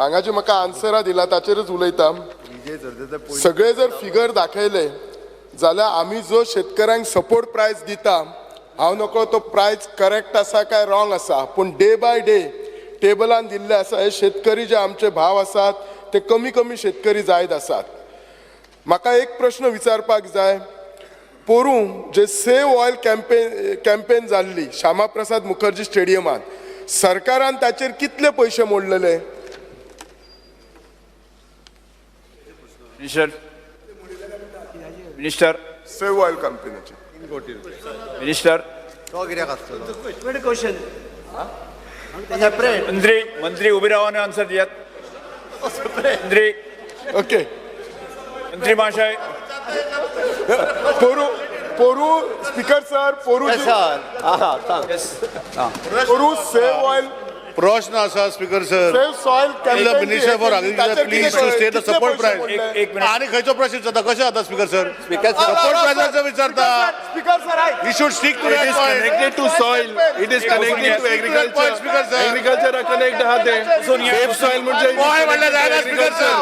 हांगा जे म्हाका आन्सरां दिला ताचेरच उलयता. सगळे जर फिगर दाखयले जाल्यार आमी जो शेतकऱ्यांक सपोर्ट प्रायस दिता, हांव नकळो तो प्रायस करेक्ट आसा काय रॉंग आसा, पूण डे बाय डे टेबलान दिल्ले आसा हे शेतकरी जे आमचे भाव आसात ते कमी कमी शेतकरी जायत आसात. म्हाका एक प्रश्न विचारपाक जाय. पोरूं जे सेव ऑयल कॅम्पेन जाल्ली श्यामा प्रसाद मुखर्जी स्टेडियमात, सरकारान ताचेर कितले पयशे मोडलेले? मिनिस्टर, मिनिस्टर, सेव ऑयल कॅम्पेनाचे मिनिस्टर. तो कित्याक आसतलो? क्वेश्चन. सेपरेट. मंत्री, मंत्री उबे रावन आन्सर दियात. मंत्री. ओके. मंत्री महाशय. पोरूं पोरूं स्पीकर सर, पोरूं सर, आं, सांग. पोरूं सेव ऑयल प्रश्न आसा speaker sir. Save soil The Minister for Agriculture, please to state the support price. एक मिनिट. आणि खंयचो प्रश्न विचारता? कशें जाता speaker sir? Speaker sir, support प्रायसाचो विचारता. स्पीकर सर, आयक. He should stick to It that is point. connected to soil. It is connected to agriculture. Speaker sir. Agriculture connect आहा ते. Save soil म्हणजे Boy म्हणल्यार जायना speaker sir.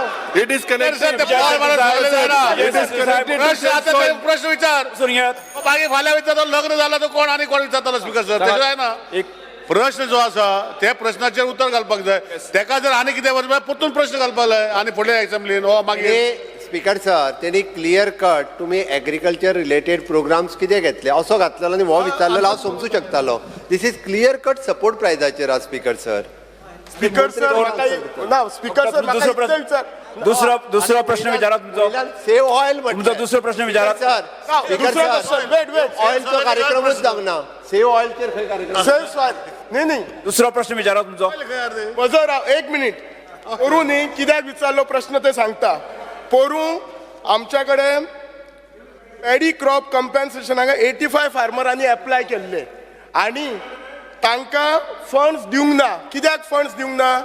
It is sir, ते connected. boy म्हणल्यार सगळें जायना. It is connected to प्रश्न save आता ते soil. प्रश्न विचार. बसून घेयात. मागीर फाल्यां विचारता लग्न जाला तो कोण आनी कोण विचारतलो स्पीकर सर? तशें जायना. एक प्रश्न जो आसा त्या प्रश्नाचेर उत्तर घालपाक जाय. तेका जर आनी कितें वचपाक जाय, परतून प्रश्न घालपाक जाय आनी फुडल्या एसेंब्लीन हो मागीर. स्पीकर सर, तेणी क्लियर कट तुमी एग्रीकल्चर रिलेटेड प्रोग्राम्स कितें घेतले असो घातलेलो आनी हो विचारलेलो हांव समजू शकतालो. This is clear cut support प्रायजाचेर आहा स्पीकर सर. स्पीकर सर, म्हाका ना स्पीकर सर, म्हाका दुसरो इतलें प्रश्न. विचार. दुसरो दुसरो प्रश्न विचारात तुमचो. Save oil. तुमचो दुसरो प्रश्न विचारात. सर, स्पीकर दुसरो सर, प्रश्न, वेट वेट. ऑयलचो कार्यक्रमूच जावंक ना. सेव ऑयलचेर खंय कार्यक्रम? सेव सॉयल न्ही न्ही. दुसरो प्रश्न विचारात तुमचो. म्हजो राव एक मिनीट. पोरूं न्ही कित्याक विचारलो प्रश्न ते सांगता. पोरूं आमच्या कडेन पॅडी क्रॉप कंपेन्सेशनाक 85 फार्मरांनी एप्लाय केल्ले आनी तांकां फंड्स दिवंक ना. कित्याक फंड्स दिवंक ना?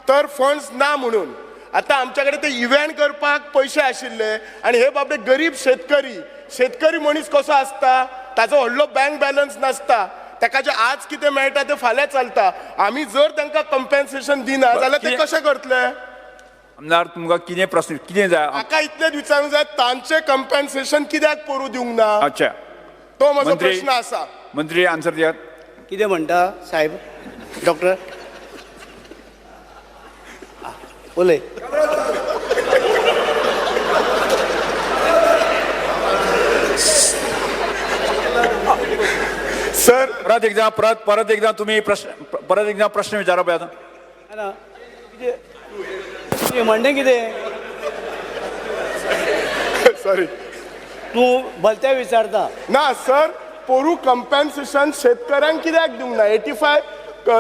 तर फंड्स ना म्हणून. आतां आमच्या कडेन ते इव्हेंट करपाक पयशे आशिल्ले आनी हे बाबडे गरीब शेतकरी, शेतकरी मनीस कसो आसता, ताजो व्हडलो बँक बॅलन्स नासता, ताका जे आज कितें मेळटा तें फाल्यां चलता. आमी जर तांकां कंपेन्सेशन दिना जाल्यार ते कशें करतले? आमदार, तुमकां कितें प्रश्न कितें जाय? म्हाका इतलेंच विचारूंक जाय, तांचें कंपेन्सेशन कित्याक पोरूं दिवंक ना? अच्छा. तो म्हजो मंत्री. प्रश्न आसा. मंत्री, आन्सर दियात. कितें म्हणटा साहेब डॉक्टर? उलय. सर, परत एकदा, परत परत एकदा तुम्ही प्रश्न, परत एकदा प्रश्न विचारा पळय आतां. ना, कितें तुजें म्हणणें कितें? सॉरी. तूं भलत्या विचारता. ना सर, पोरूं कंपेन्सेशन शेतकऱ्यांक कित्याक दिवंक ना? 85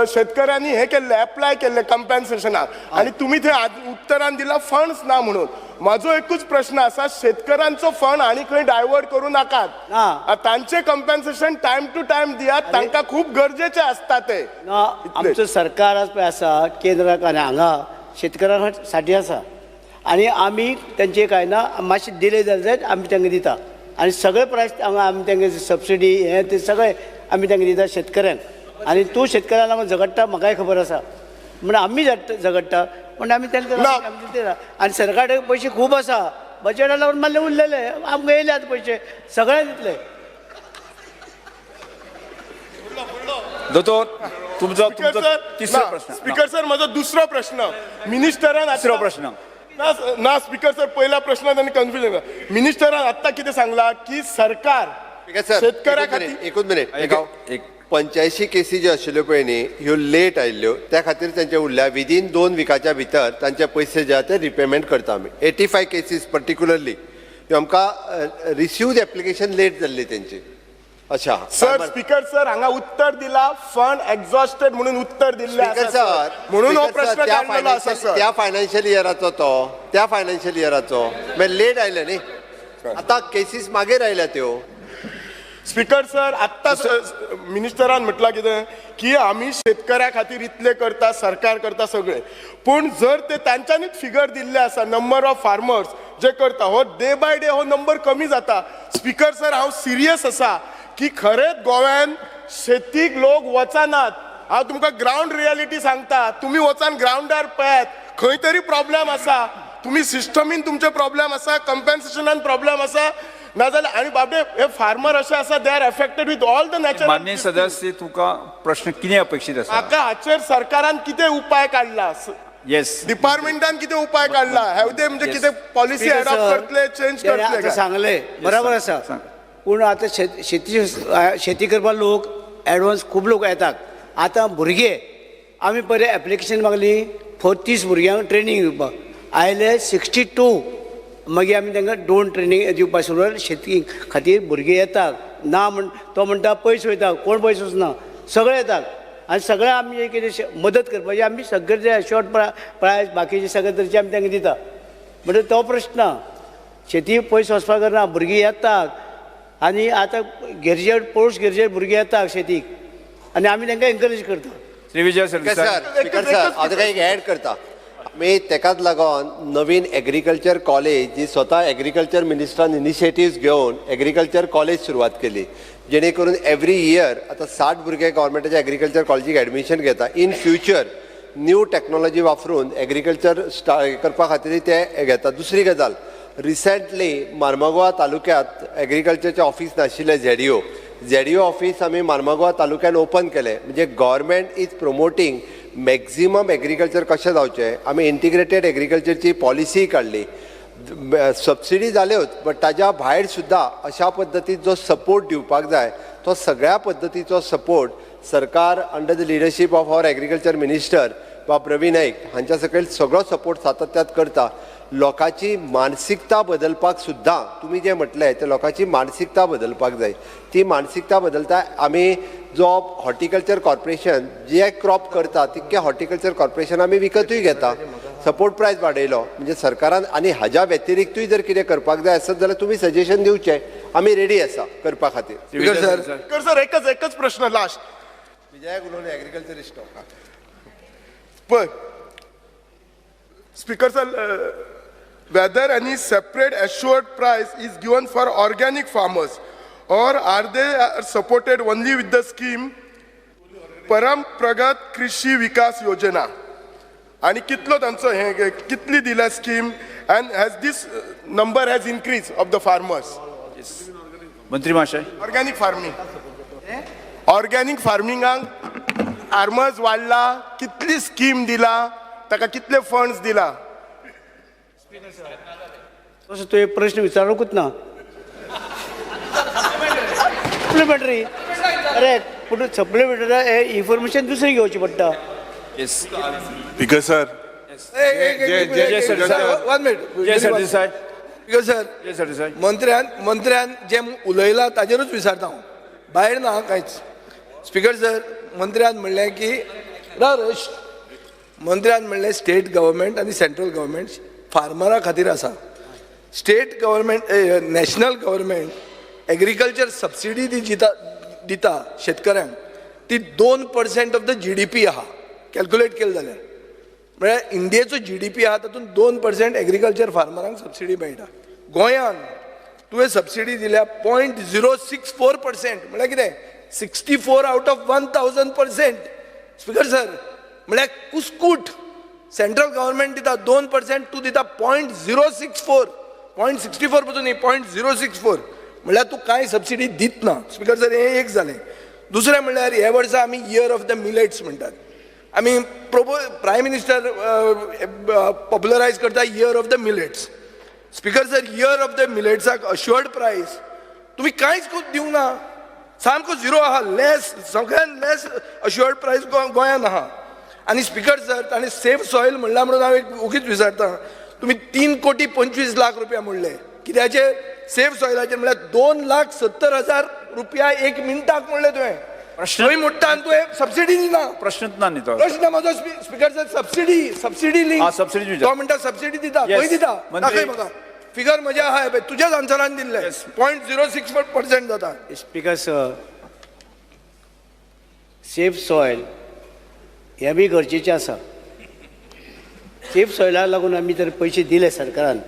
शेतकऱ्यांनी हे केल्ले, एप्लाय केल्ले कंपेन्सेशनाक आनी तुमी थंय उत्तरान दिला फंड्स ना म्हणून. म्हाजो एकूच प्रश्न आसा, शेतकऱ्यांचो फंड आनी खंय डायवर्ट करूं नाकात. ना. तांचे कंपेन्सेशन टायम टू टायम दियात, तांकां खूब गरजेचें आसता ते. ना, आमचो सरकार आज पळय आसा केंद्राक आनी हांगा शेतकऱ्यां साठी आसा आनी आमी तेंचे काय ना मातशें डिले जालें जायत आमी तांकां दिता आनी सगळे प्रायस हांगा आमी तांकां सबसिडी हें तें सगळें आमी तांकां दिता शेतकऱ्यांक. आनी तूं शेतकऱ्या लागून झगडटा, म्हाकाय खबर आसा, म्हण आमी झगडटा म्हण आमी तांकां ना. आमी दिता. आनी सरकारा कडेन पयशे खूब आसा, बजेटा लागून मातले उरलेले आमकां येयले आतां पयशे सगळ्यांक दितले. दोतोर, तुमचो स्पीकर तुमचो सर, तिसरो ना, प्रश्न. स्पीकर सर, म्हजो दुसरो प्रश्न मिनिस्टरान तिसरो प्रश्न. ना ना स्पीकर सर, पहिला प्रश्न त्यांनी कन्फ्युजन. मिनिस्टरान आत्ता कितें सांगला की सरकार स्पीकर सर, शेतकऱ्या खातीर एकूच मिनिट. एक एक 85 केसी ज्यो आशिल्ल्यो पळय न्ही, ह्यो लेट आयिल्ल्यो, त्या खातीर तांचे उरल्या. विदीन 2 विकाच्या भितर तांचे पयशे जे आहा ते रिपेमेंट करता आमी. 85 केसीस पर्टिक्युलरली ह्यो आमकां रिसिव्ड एप्लिकेशन लेट जाल्ली तेंची. अच्छा. सर, स्पीकर सर, हांगा उत्तर दिला फंड एक्झॉस्टेड म्हणून उत्तर दिल्लें स्पीकर आसा सर, सर. म्हणून हो स्पीकर सर, प्रश्न त्या काडलेलो आसा सर. त्या फायनान्शियल इयराचो तो, त्या फायनान्शियल इयराचो मागीर लेट आयले न्ही, आतां केसीस मागीर आयल्या त्यो. स्पीकर सर, आत्ता मिनिस्टरान म्हटलां कितें की आमी शेतकऱ्या खातीर इतलें करता, सरकार करता सगळें, पूण जर ते तांच्यांनीच फिगर दिल्ले आसा नंबर ऑफ फार्मर्स जे करता, हो डे बाय डे हो नंबर कमी जाता. स्पीकर सर, हांव सिरियस आसा की खरेंच गोव्यान शेतीक लोक वचनात. हांव तुमकां ग्रावंड रियलिटी सांगता, तुमी वचान ग्रावंडार पळयात. खंय तरी प्रॉब्लेम आसा. तुमी सिस्टमीन तुमचे प्रॉब्लेम आसा, कंपेन्सेशनान प्रॉब्लेम आसा, नाजाल्यार आनी बाबे हे फार्मर अशे आसा, they are affected with all the natural. मान्य सदस्य, तुका प्रश्न कितें अपेक्षीत आसा? म्हाका हाचेर सरकारान कितें उपाय काडला, येस, डिपार्टमेंटान कितें उपाय काडला, have they म्हणजे कितें पॉलिसी एडॉप्ट करतले, चेंज तेणे करतले आतां काय? सांगलें बराबर आसा. सांग. पूण आतां शेती शेती करपाक लोक एडवान्स खूब लोक येतात. आतां भुरगे आमी पयलीं एप्लिकेशन मागली फॉर 30 भुरग्यांक ट्रेनींग दिवपाक, आयले 62. मागीर आमी तांकां 2 ट्रेनींग दिवपाक सुरू. शेती खातीर भुरगे येतात ना म्हण तो म्हणटा पयस वयता, कोण पयस वचना, सगळे येतात. आनी सगळे आमी कितें मदत करपाची आमी सगळे जे शॉर्ट प्रायस बाकीचे सगळे तरेचे आमी तांकां दिता. म्हणजे तो प्रश्न ना, शेती पयस वचपाक ना, भुरगीं येतात आनी आतां ग्रेज्युएट पोस्ट ग्रेज्युएट भुरगीं येतात शेतीक आनी आमी तांकां एनकरेज करता. Shri Vijay sir Sardesai. Speaker sir, हांव ताका एक एड करता. आमी तेकाच लागून नवीन एग्रीकल्चर कॉलेज जी स्वता एग्रीकल्चर मिनिस्टरान इनिशिएटिव्स घेवन एग्रीकल्चर कॉलेज सुरवात केली, जेणे करून एवरी इयर आतां 60 भुरगे गव्हर्मेंटाच्या एग्रीकल्चर कॉलेजीक एडमिशन घेता. इन फ्युचर न्यू टॅक्नोलॉजी वापरून एग्रीकल्चर करपा खातीर ते घेता. दुसरी गजाल, रिसेंटली मार्मागोवा तालुक्यांत एग्रीकल्चरचें ऑफीस नाशिल्लें, झेडिओ झेडिओ ऑफीस आमी मार्मागोवा तालुक्यान ओपन केलें. म्हणजे government is promoting maximum agriculture कशें जावचें. आमी इंटिग्रेटेड एग्रीकल्चरची पॉलिसी काडली, सबसिडी जाल्योच, बट ताज्या भायर सुद्दां अशा पद्दतीन जो सपोर्ट दिवपाक जाय तो सगळ्या पद्दतीचो सपोर्ट सरकार under the leadership of our agriculture minister बाब रवी नाईक हांच्या सकयल सगळो सपोर्ट सातत्यात करता. लोकांची मानसिकता बदलपाक सुद्दां तुमी जें म्हटलें ते लोकांची मानसिकता बदलपाक जाय. ती मानसिकता बदलता आमी जो हॉर्टिकल्चर कॉर्पोरेशन जे क्रॉप करता तितकें हॉर्टिकल्चर कॉर्पोरेशन आमी विकतूय घेता. सपोर्ट प्रायस वाडयलो म्हणजे सरकारान, आनी हाज्या व्यतिरिक्तूय जर कितें करपाक जाय आसत जाल्यार तुमी सजेशन दिवचें, आमी रेडी आसा करपा खातीर. स्पीकर सर, स्पीकर सर, एकच एकच प्रश्न लास्ट. विजयाक उलोवन एग्रीकल्चरिस्ट. पळय speaker sir, whether any separate assured price is given for organic farmers or are they are supported only with the scheme Paramparagat Krishi Vikas Yojana, आणि कितलो तांचो हे कितली दिल्या scheme, and has this number has increase of the farmers? मंत्री महाशय. Organic farming, organic फार्मिंगाक farmers वाडला, कितली स्कीम दिला, ताका कितले फंड्स दिला? तसो तुवें प्रश्न विचारूंकूच ना. सप्लिमेंटरी करेक्ट, पूण सप्लिमेंटरी इन्फॉर्मेशन दुसरी घेवची पडटा. येस. Speaker sir, Jay Sardesai. One minute. Jay Sardesai. Speaker sir, Jay Sardesai. मंत्र्यान मंत्र्यान जें उलयलां ताजेरूच विचारता हांव, भायर ना कांयच. स्पीकर सर, मंत्र्यान म्हणलें की राव रे, मंत्र्यान म्हणलें स्टेट गव्हर्मेंट आनी सेंट्रल गव्हर्मेंट फार्मरा खातीर आसा. State government, national government agriculture subsidy ती दिता दिता शेतकऱ्यांक, ती 2% ऑफ the GDP आहा कॅल्क्युलेट केलें जाल्यार. म्हळ्यार इंडियेचो जीडीपी आहा तातूंत 2% एग्रीकल्चर फार्मरांक सबसिडी मेळटा. गोंयान तुवें सबसिडी दिल्या 0.064%, म्हळ्यार कितें, 64 out of 1000%. Speaker sir, म्हळ्यार कुस्कूट. सेंट्रल गव्हर्मेंट दिता 2%, तूं दिता 0.064, 0.64 पसून न्ही, 0.064. म्हळ्यार तूं कांय सबसिडी दित ना. स्पीकर सर, हें एक जालें. दुसरें म्हणल्यार ह्या वर्सा आमी इयर ऑफ the millets म्हणटात. आमी प्रोपो प्रायम मिनिस्टर पॉप्युलरायज करता year of the millets. Speaker sir, year of the मिलेट्साक assured प्रायस तुमी कांयच दिवंक ना, सामको झिरो आहा, लेस, सगळ्यान लेस अश्युअर्ड प्रायस गोंयान आहा. आनी स्पीकर सर, ताणें सेफ सॉयल म्हणलां म्हणून हांव एक ओगीच विचारता, तुमी 3 कोटी 25 लाख रुपया म्हणले कित्याचेर? सेफ सॉयलाचेर. म्हणल्यार 2,70,000 रुपया एक मिनटाक म्हणलें तुवें. प्रश्न- थंय मोडटा आनी तुवें सबसिडी दिना. प्रश्नच ना न्ही तो. प्रश्न म्हजो स्पीकर सर, सबसिडी लिंक. हा, सबसिडी विचार. तो म्हणटा सबसिडी दिता. Yes. खंय दिता? मंत्री- दाखय म्हाका फिगर. म्हज्या आहा पळय, तुज्याच आन्सरान दिल्लें, 0.06% जाता. स्पीकर सर, सेफ सॉयल हें बी गरजेचें आसा. सेफ सॉयलाक लागून आमी जर पयशे दिले सरकारान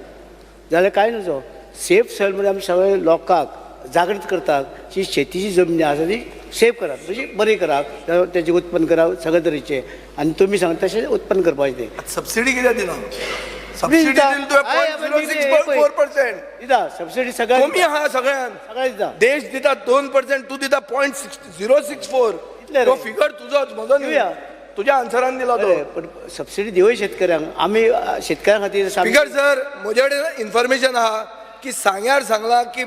जाल्यार कांय नजो. सेफ सॉयल म्हणजे आमी सगळे लोकांक जागृत करतात की शेतीची जमनी आसा ती सेव करात, म्हणजे बरें करात, तेजें उत्पन्न करात सगळे तरेचें आनी तुमी सांगता तशें उत्पन्न करपाचें तें. सबसिडी कित्याक दिना? सबसिडी दिली तुवें 0.064%. दिता सबसिडी सगळ्यांक. कमी आहा सगळ्यांक. सगळ्यांक दिता. देश दिता 2%, तूं दिता 0.064. इतलें रे. तो फिगर तुजोच, म्हजो न्ही. दिवया. तुज्या आन्सरान दिला तो. बरें, पण सबसिडी दिवय शेतकऱ्यांक आमी शेतकऱ्यां खातीर. स्पीकर सर, म्हजे कडेन इन्फॉर्मेशन आहा की सांग्यार सांगलां की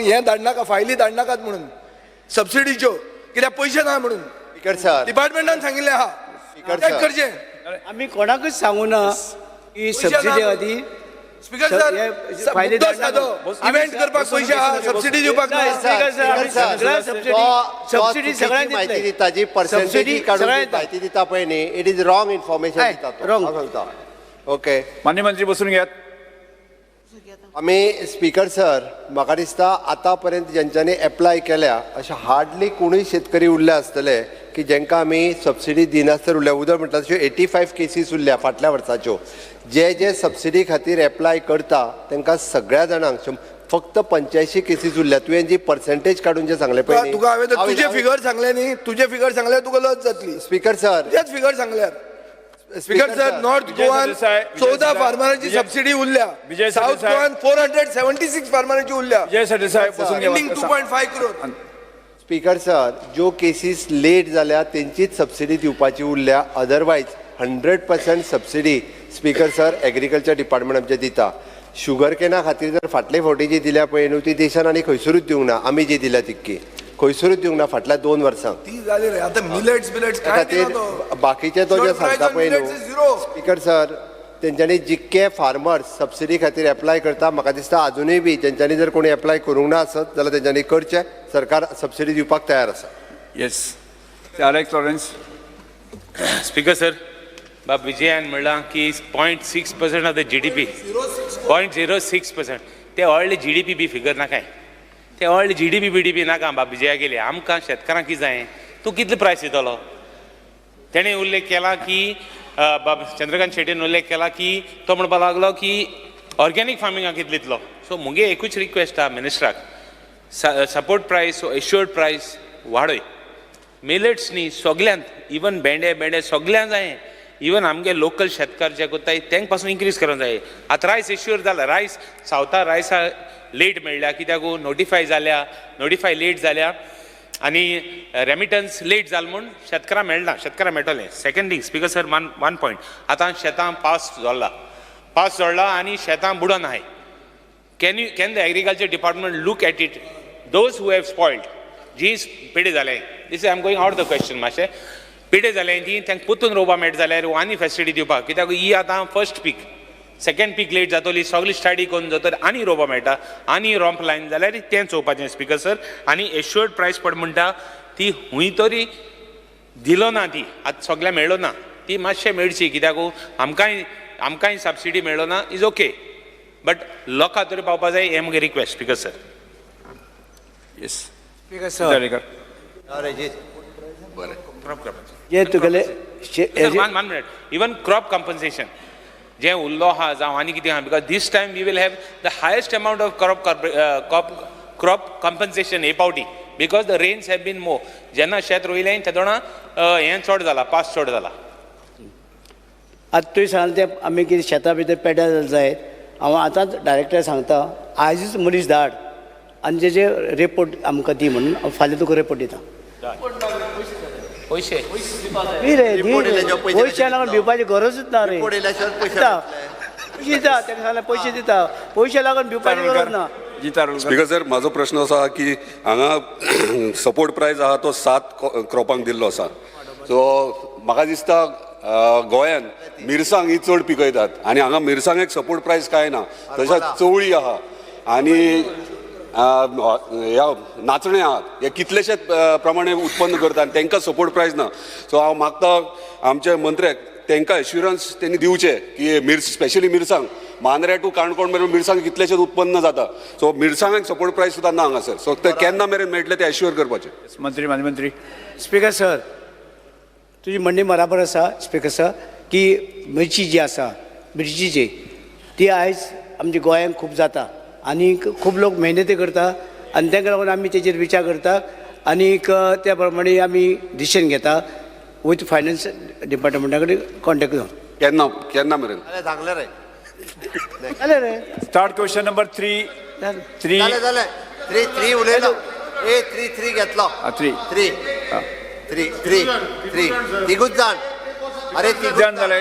हें धाडनाका, फायली धाडनाकात म्हणून सबसिडीच्यो, कित्याक पयशे ना म्हणून. स्पीकर सर, डिपार्टमेंटान सांगिल्लें आहा. स्पीकर तें सर. करचें. आमी कोणाकूच सांगू ना की पयशे सबसिडी ना. खातीर. स्पीकर सर, हे फायदे मुद्दो धाडनाका. सादो, इव्हेंट करपाक पयशे आहा, सबसिडी दिवपाक ना. स्पीकर सर, आमी स्पीकर सर, सगळ्या सबसिडी तो सबसिडी चुकीची सगळ्यांक माहिती दितले. दिता, जी सबसिडी पर्सेंटेज काडून जी सगळ्यांक माहिती दिता पळय न्ही, it is wrong information हय, दिता तो. wrong. हांव सांगता. ओके. मान्य मंत्री, बसून घेयात. आमी स्पीकर सर, म्हाका दिसता आतां पर्यंत जेंच्यांनी एप्लाय केल्या अशें हार्डली कोणूय शेतकरी उरल्या आसतले की जेंकां आमी सबसिडी दिनासतना उरल्या. उदर म्हणटा तश्यो 85 केसीस उरल्या फाटल्या वर्साच्यो. जे जे सबसिडी खातीर एप्लाय करता तांकां सगळ्या जाणांक फक्त 85 केसीस उरल्या. तुवें जी पर्सेंटेज काडून जे सांगलें पळय न्ही, तुका हांवें हांव- तुजे हांव- फिगर सांगले न्ही, तुजे फिगर सांगल्यार तुका लज जातली. स्पीकर सर, तुजेच फिगर सांगल्यार. स्पीकर सर, नॉर्थ विजय गोवान सरदेसाय, विजय 14 सरदेसाय, फार्मरांची विजय- सबसिडी उरल्या. विजय साऊथ सरदेसाय. गोवान 476 फार्मरांची उरल्या. विजय सरदेसाय, बसून पेंडींग घ्या. 2.5 क्रोर. स्पीकर सर, ज्यो केसीस लेट जाल्या तेंचीच सबसिडी दिवपाची उरल्या. Otherwise 100% subsidy, speaker sir, agriculture department आमचें दिता. शुगर कॅना खातीर जर फाटले फावटी जी दिल्या पळय न्हू, ती देशान आनी खंयसरूच दिवंक ना. आमी जी दिल्या तितकी खंयसरूच दिवंक ना फाटल्या 2 वर्सांक. ती जाली रे, आतां मिलेट्स बिलेट्स त्या काय खातीर दिना तो. बाकीचे तो जे सांगता पळय न्हू झिरो. स्पीकर सर, तेंच्यांनी जितके फार्मर्स सबसिडी खातीर एप्लाय करता, म्हाका दिसता आजुनूय बी तेंच्यांनी जर कोणी एप्लाय करूंक ना आसत जाल्यार तेंच्यांनी करचें. सरकार सबसिडी दिवपाक तयार आसा. येस, Alex Lawrence. Speaker sir, बाब विजयान म्हणलां की 0.6% of the GDP, 0.06%. ते व्हडले जीडीपी बी फिगर नाकाय, ते व्हडले जीडीपी बीडीपी नाका बाब विजया गेले. आमकां शेतकारांक कितें जाय? तूं कितले प्रायस दितलो? तेणें उल्लेख केला की बाब चंद्रकांत शेट्टीन उल्लेख केला की तो म्हणपाक लागलो की ऑर्गेनीक फार्मिंगाक कितले दितलो? सो मुगे एकूच रिक्वेस्ट आहा मिनिस्टराक, सपोर्ट प्रायस, एश्युअर्ड प्रायस वाडय. मिलेट्स न्ही, सगल्यांत, इवन भेंडे भेंडे सगल्यांक जाय. इवन आमगे लोकल शेतकार जे करताय तांकां पासून इन्क्रीज करूंक जाय. आतां रायस एश्युअर जाला. रायस सावथा रायसा लेट मेळ्ळ्या कित्याक नोटिफाय जाल्या, नोटिफाय लेट जाल्या आनी रेमिटन्स लेट जाल म्हूण शेतकारां मेळना. शेतकारां मेळटलें. Second thing, speaker sir, one point. आतां शेतां पावस जोडला, पावस जोडला आनी शेतां बुडोन आहाय. Can the agriculture department look at it, those who have spoiled, जी पिडे जाले? This I am going out the question मातशें. पिडे जाले ती तांकां परतून रोवपा मेळटा जाल्यार आनी फेसिलिटी दिवपाक, कित्याक ही आतां फर्स्ट पीक, सेकंड पीक लेट जातली. सगळी स्टडी करून जातरी आनी रोवपा मेळटा आनी रोंप लायन जाल्यार तें चोवपाचें स्पीकर सर. आनी एश्युअर्ड प्रायस पड म्हणटा ती हुंय तरी दिलो ना, ती आतां सगळ्या मेळ्ळो ना. ती मातशें मेळची, कित्याक आमकांय सबसिडी मेळ्ळो ना is okay, but लोकां तरी पावपा जाय, हें मुगे रिक्वेस्ट स्पीकर सर. येस. स्पीकर सर, क्रॉप जे तुगेले One minute. Even crop compensation जें उरलो आहा जावं आनी कितें आहा, because this time we will have the highest amount of crop compensation हे पावटी, because the rains have been more. जेन्ना शेत रोयलें तेदोणा हें चड जाला, पावस चड जाला. आतां तुवें सांगलें तें आमी कितें शेतां भितर पेड्यार जालें जायत, हांव आतांच डायरेक्टर सांगता, आयजूच मनीस धाड आनी जेजे रिपोर्ट आमकां दी म्हणून हांव फाल्यां तुका रिपोर्ट दिता. पयशे दी रे, दी रिपोर्ट रे. दिल्याशिवाय पयशे पयशे लागून दितलो. भिवपाची गरजूच ना रे. रिपोर्ट दिल्याशिवाय पयशे दिता. मेळटले. पयशे दिता, ताका सांगलें पयशे दिता, पयशे लागून भिवपाची गरज ना. जिता आरोलकर. स्पीकर सर, म्हाजो प्रश्न असो आहा की हांगा सपोर्ट प्रायस आहा तो 7 क्रॉपांक दिल्लो आसा. सो म्हाका दिसता गोंयान मिरसांग ही चड पिकयतात आनी हांगा मिरसांगेक सपोर्ट प्रायस कांय ना. तशेंच चवळी आहा आनी ह्या नाचणे आहात, हे कितलेशेच प्रमाणे उत्पन्न करता आनी तांकां सपोर्ट प्रायस ना. सो हांव मागता आमच्या मंत्र्याक, तांकां एश्युरन्स तेणी दिवचें की स्पेशली मिरसांग मांद्र्या टू काणकोण मेरेन मिरसांग कितलेशेच उत्पन्न जाता. सो मिरसांगाक सपोर्ट प्रायस सुद्दां ना हांगासर. सो ते केन्ना मेरेन मेळटले ते एश्युअर करपाचें. मंत्री, मान्य मंत्री. स्पीकर सर, तुजी म्हणणी बराबर आसा स्पीकर सर, की मिरची जी आसा, मिरची जी ती आयज आमच्या गोंयांत खूब जाता आनी खूब लोक मेहनती करता आनी तांकां लागून आमी तेजेर विचार करता. आनीक त्या प्रमाणे आमी डिसिजन घेता विथ फायनान्स डिपार्टमेंटा कडेन कॉन्टेक्ट जावन. केन्ना केन्ना मेरेन? जालें, सांगलें रे. जालें रे. Start question number 3. जालें. 3. जालें जालें, थ्री थ्री उलयलो. ए थ्री थ्री घेतलो. Three. Three three three three, तिगूच जाण. अरे, तिगूच. जाण जाले.